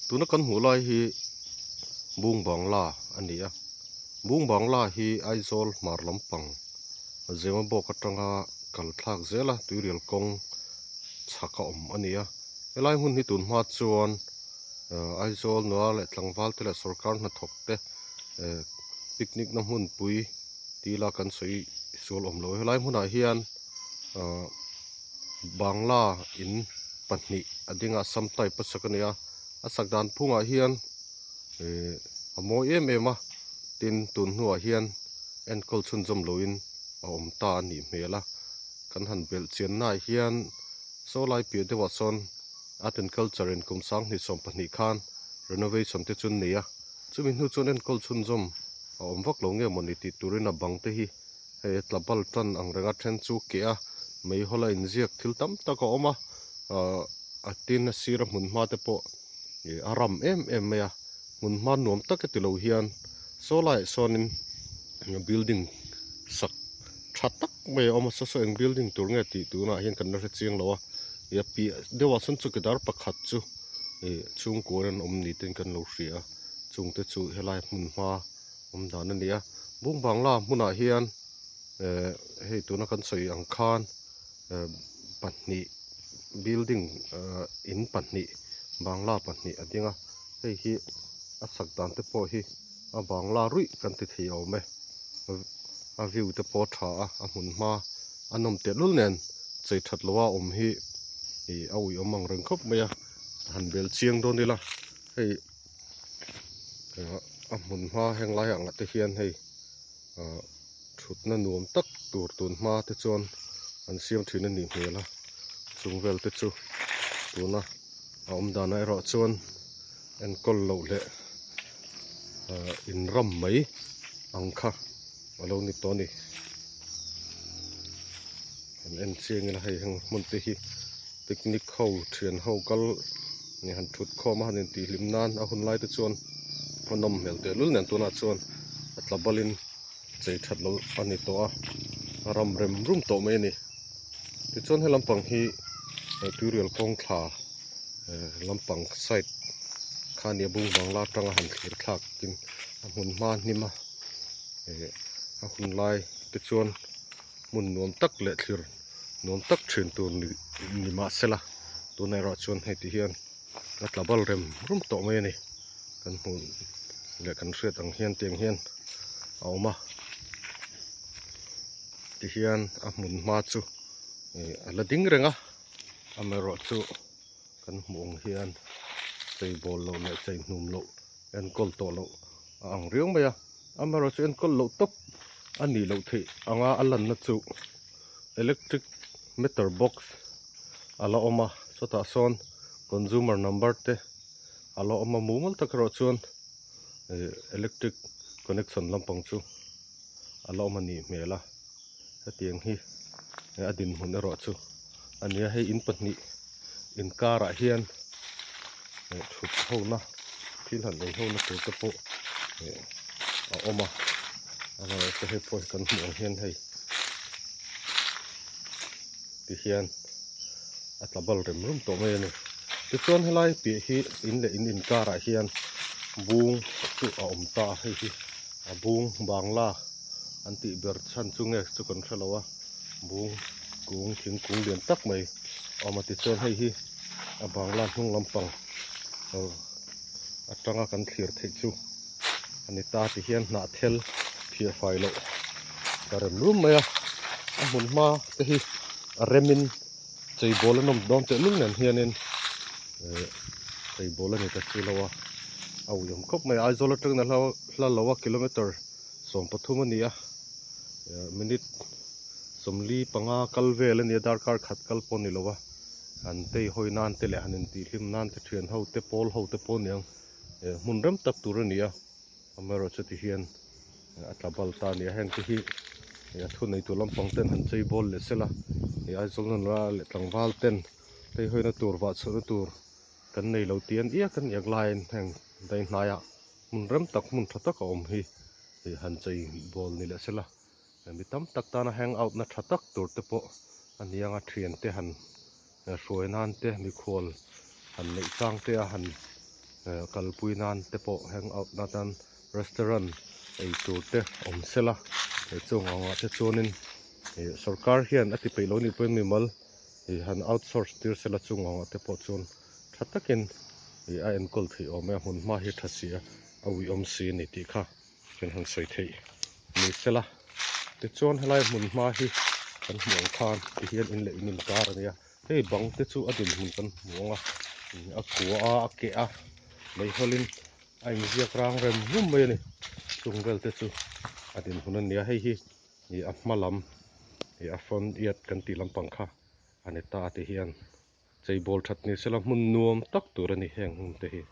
Tuna kan hmuh lai hi Bung Bangla a ni a, Bung Bangla hi Aizawl hmar lampang Zemabawk atanga kal thlak zel a tuirial kawng chhak a awm a ni a, helai hmun hi tun hma chuan Aizawl nula leh tlangval te leh sorkar hnathawk te picnic na hmunpui tila kan sawi sual awm lo helai hmunah hian Bangla in pahnih a ding a sam type a sak a ni a a sak dan phungah hian ihh a mawi em em a tin tun hnuah hian enkawl chhunzawm loin a awm ta a nih hmel a kan han belh chian naah hian saw lai piah deuhah sawn art and culture in kum sanghnih 12 khan renovation te chu an nei a chumi hnu chuan enkawl chhunzawm a awm vak lo nge mawni tih turin a bang te hi hei tla bal tan ang renga then chu keh a meihawl a inziak thil tam tak a awm a ahh a tin a sir a hmun hma te pawh ih a ram em em mai a hmun hma nuam tak e tilo hian saw laiah sawnin building sak tha tak mai a awm a saw saw eng building tur nge tih tunah hian kan la hre chiang lo a ih a piah deuhah sawn chawkidar pakhat chu ih chhungkua an awm ni ten kan lo hria a chungte chu helai hmun hma. Awm dan a ni a Bung Bangla hmunah hian eh hei tuna kan sawi ang khan eh pahnih building eh in pahnih bangla pahnih a ding a hei hi a sak dan te pawh hi a bangla ruih kan ti thei awm e a view te pawh a tha a a hmun hma a nawm tehlul nen chei that loha awm hi ih a uiawm ang reng khawp mai a han bel chiang dawn ila hei. A hmun hma heng lai ang ah te hian hei ah thutna nuam tak tur tun hma te chuan an siam thin a nih hmel a chung vel te chu tuna a awm danah erawh chuan enkawl loh leh ah in ram mai ang kha a lo ni tawh a ni an en chiang ila hei heng hmun te hi picnic ho thian ho kal ni han thut khawm a han intih hlim nan a hun lai te chuan a nawm hmel teh lul nen tunah chuan a tla balin chei that loh a ni tawh a a ram rem rum tawh mai a ni tichuan he lampang hi tuirial kawng thla eh lampang side kha a ni a bung bangla atanga han thlir thlak in a hmun hma hnim a eh a hun lai te chuan hmun nuam tak leh thlir nuam tak thin tur ni ni mahsela tunah erawh chuan hei ti hian a tla bal rem rum tawh mai a ni kan hmuh leh kan hriat ang hian tiang hian a awm a ti hian a hmun hma chu ih a la ding reng a amaherawh chu kan hmuh ang hian chei bawl loh leh chei hnum loh enkawl tawh loh a ang riau mai a amaherawh chu enkawl loh tawp a nih loh theih anga a lanna chu electric meter box a la awm a chutah sawn consumer number te a la awm a mumal tak erawh chuan ih electric connection lampang chu a la awm a nih hmel a hetiang hi a dinhmun erawh chu a ni a hei in pahnih inkarah hian ih thut ho na thil han ei ho na tur te pawh ih a awm a amaherawhchu hei pawh hi kan hmuh ang hian hei ti hian a tla bal rem rum tawh mai a ni tichuan helai piah hi in leh in inkarah hian bung chu a awm ta a hei hi a bung bangla an tih ber chhan chu nge chu kan hre lo a bung kung thingkung lian tak mai a awm a tichuan hei hi a bangla hnung lampang atanga kan thlir theih chu a ni ta ti hian hnah thel phiah fai loh ka rem rum mai a a hmun hma te hi a remin chei bawl a nawm dawn teh lul nen hianin eh chei bawl a ni ta si lo a a uiawm khawp mai a Aizawl atangin a hla lo a kilometer 13 a ni a eh minute 45 kal vel a ni a darkar khat kal pawh a ni lo a an tei hawi nan te leh han intihhlim nan te thian ho te pawl ho te pawh aniang eh hmun rem tak tur a ni a amaherawh chu ti hian a tla bal ta a ni a heng te hi a thu neitu lampang ten han chei bawl leh sela ih Aizawl nula leh tlangval ten tei hawina tur vah chhuahna tur kan nei lo tih an iak an iak laiin heng dai hnaiah hmun rem tak hmun tha tak a awm hi ih han chei bawl ni leh sela. Mi tam tak tana hang out na tha tak tur te pawh a ni ang a thiante han hruai nan te mikhual han neih chang te a han kalpui nan te pawh hang out na tan restaurant ei tur te awm sela chung angah te chuanin ih sorkar hian a ti peih lo anih pawhin mimal ih han outsource tir sela chung angah te pawh chuan tha takin ih a enkawl theih awm e a hmun hma hi a tha si a a uiawm si a ni tih kha kan han sawi theih ni sela tichuan helai hmun hma hi kan hmuh ang khan tihian in leh in inkar a nia hei bang te chu a dinhmun kan hmu ang a a kua a a keh a meihawlin a inziak rang rem rum mai a ni chung vel te chu a dinhmun a ni a hei hi ih a hma lam ih a front yard kan tih lampang kha a ni ta ti hian cheibawl that ni sela hmun nuam tak tur a ni heng hmun te hi.